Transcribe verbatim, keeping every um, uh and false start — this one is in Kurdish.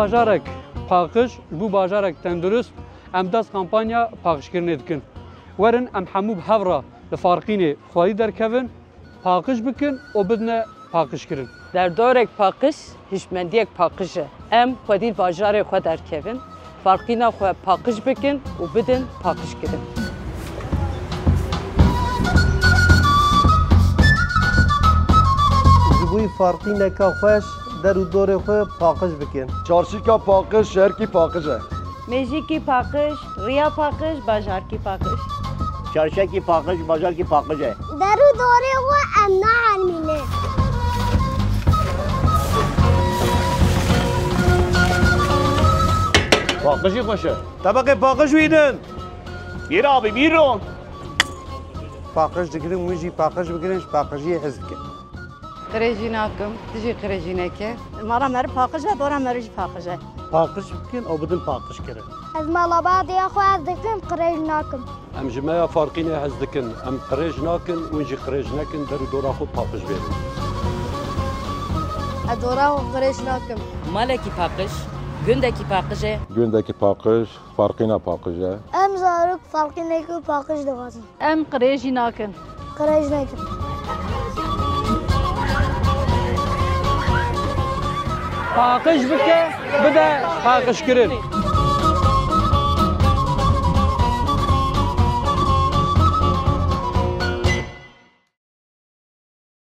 Bajarek paqij ji bo bajarek tendurist, em dest kampanya paqijkirinê dikin. Werin em hemû bi hev re li Farqînê xwedî derkevin, paqij bikin û bidine paqijkirin. Derdorek paqij, hişmendiyek paqij e. Em xwedî li bajarê xwe derkevin, Farqîna xwe paqij bikin û bidin paqijkirin. Ji bo farqîneka xweş der û dorê xwe paqij bikin. Çarşîka paqij, şerkî paqij e. Mêjîkî paqij, riya paqij, bajarkî paqij. Çarşekî paqij, bajarkî paqij e. Der û dorê xwe em nahermînin. Paqijî xweş e. Tebeqê paqij wînin. Mîr abi, mîro. Paqij digirin, wî jî paqij bigirin, ji paqijiyê hez dikin. Qirêjî nakim, tu jî qirêjî neke. Mala meri paqij e, dora meri jî paqij e. Paqij bikin û bidin paqijkirin. Ez mala badê xwe hez dikim, qirêj nakim. Em ji me ya Farqînê hez dikin. Em qirêj nakin, hûn jî qirêj nekin, der û dora xwe paqij bêrin. Ez dora xwe qirêj nakim. Malekî paqij, gundekî paqij e. Gundekî paqij, Farqîna paqij e. Em zarok Farqînekî paqij dixwazin. Em qirêjî nakin. Qirêj nekin. Paqij bike, bide paqijkirin.